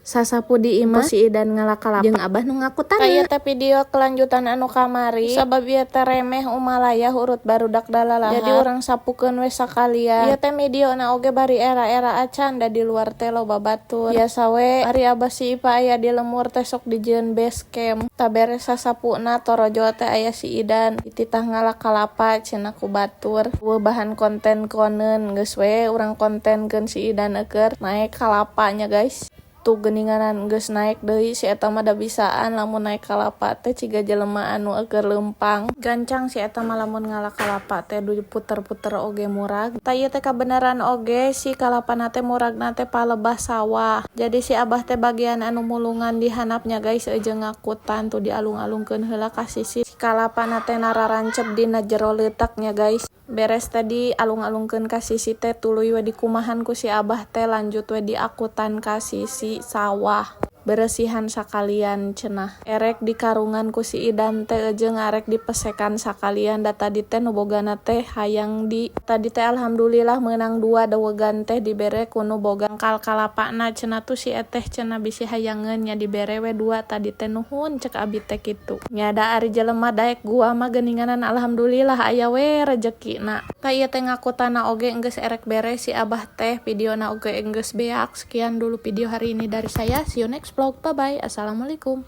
Sasapu di imah, si Idan ngala kalapa jeung Abah nu ngakutan. Ieu teh video kelanjutan anu kamari, sabab ieu teh remeh umalayah urut barudak dalalahap. Jadi urang sapukeun we sakalian. Ieu teh videona oge bari era-era acan, da di luar teh loba batur. Biasa we ari Abah si Ipa aya di lembur teh sok dijieun base camp. Tah, beres sasapuna, torojo teh aya si Idan dititah ngala kalapa cenah ku batur. Euweuh bahan konten koneun, geus we urang kontenkeun si Idan eukeun naek kalapa nya, guys. Tuh, geuninganan geus naek deui si eta mah, da bisaan lamun naek kalapa teh ciga jelema anu eukeun leumpang. Gancang si eta mah lamun ngala kalapa teh, diputer-puter oge murag. Tah, ieu teh kabeneran oge si kalapana teh muragna teh palebah sawah. Jadi si Abah teh bagian anu mulungan di handapnya, guys, jeung ngakutan. Tuh, dialung-alungkeun heula ka sisi. Si kalapana teh nararancep dina jero leutak nya, guys. Beres tadi alung-alungkeun ka sisi teh, tuluy we dikumahan ku si Abah teh, lanjut we diakutan ka sisi sawah. Beresihan sakalian cenah. Erek dikarungan ku si Idan teh jeung arek dipesekan sakalian, da tadi teh nu bogana teh hayang di tadi teh. Alhamdulillah meunang dua dewegan teh, dibere ku nu boga tangkal kalapana cenah. Tuh, si eteh cenah bisi hayangeun nya, dibere we dua tadi teh. Nuhun cek abi teh kitu nya, da ari jelema daek gua mah geuninganan alhamdulillah aya we rejekina. Tah, ieu teh ngakutanna oge geus erek beres si Abah teh, videona oge geus beak. Sekian dulu video hari ini dari saya, see you next vlog, bye bye, assalamualaikum.